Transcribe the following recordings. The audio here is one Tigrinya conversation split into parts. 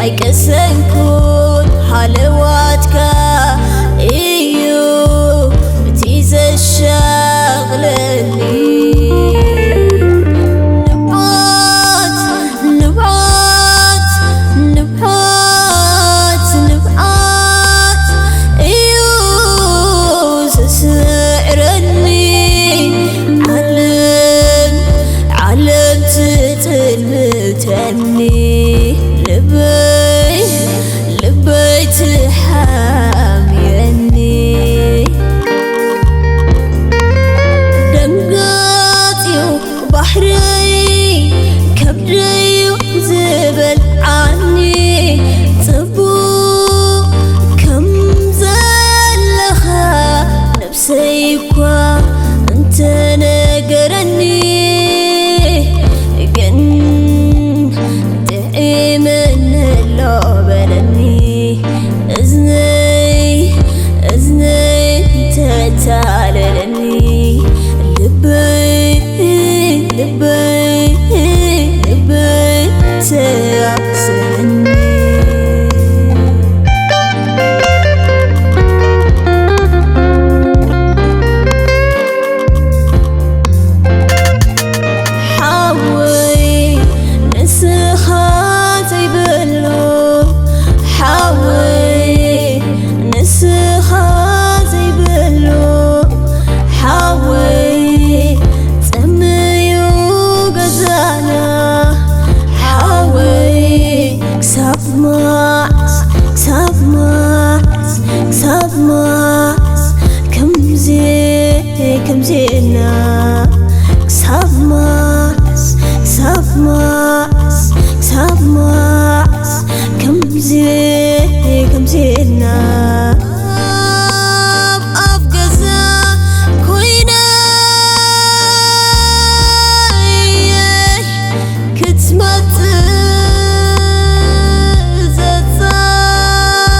ኣይቀሰንኩን ሃለዋትካ እዩ እቲ ዘሻቕለኒ። ንብዓት ንብዓት ንብዓት ንብዓት እዩ ዝስዕረኒ። ዓለም ዓለም ትጥልምተኒ። ልበይ ልበይ ትሓምየኒ። ደንጋጽዩ ባሕረይ ከብደዩ ዝበልዓኒ። ጽቡቕ ከም ዘለኻ ነብሰይ እኳ እንተነገረኒ፣ ግን ጥዒመኒ ኣሎ በለኒ። እዝነይ እዝነይ እንተታለለኒ፣ ልበይ ልበይ ልበይ ተኣስረኒ። ሓወይ ንስኻ ዘይብሉ፣ ሓወይ ንስኻ ዘይብሉ፣ ሓወይ ጸምዩ ገዛና፣ ሓወይ ክሳብ መዓስ፣ ክሳብ መዓስ፣ ክሳብ መዓስ ከምዚ፣ ከምዚ ኢልና? ክሳብ መዓስ፣ ክሳብ መዓስ፣ ክሳብ መዓስ ከምዚ፣ ከምዚ ኢልና? ኣብ ኣፍ ገዛ ኮይነ ክትመጽእ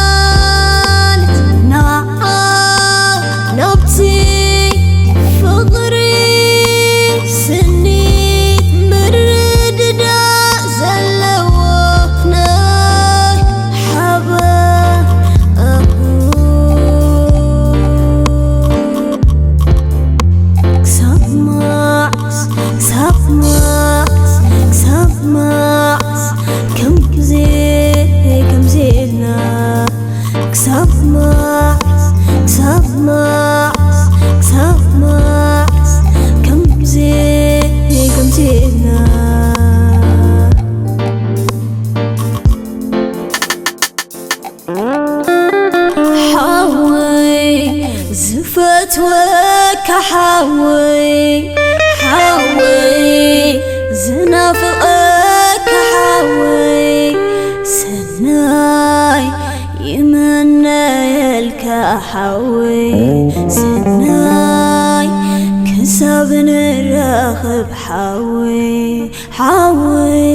ዘጻልት ንዓ ናብቲ ፍቕሪ ስኒት ምርድዳእ ዘለዎ ናይ ሓበን ክሳብ መዓስ፣ ክሳብ መዓስ፣ ክሳብ መዓስ ከምዚ፣ ከምዚ ኢልና? ክሳብ መዓስ፣ ክሳብ መዓስ፣ ክሳብ መዓስ ከምዚ፣ ከምዚ ኢልና? ሓወይ ዝፈትወካ ሓወይ፣ ሓወይ ዝናፍቐካ ሓወይ፣ ሰናይ ይምነየልካ ሓወይ፣ ሰናይ ክሳብ ንራኸብ ሓወይ፣ ሓወይ።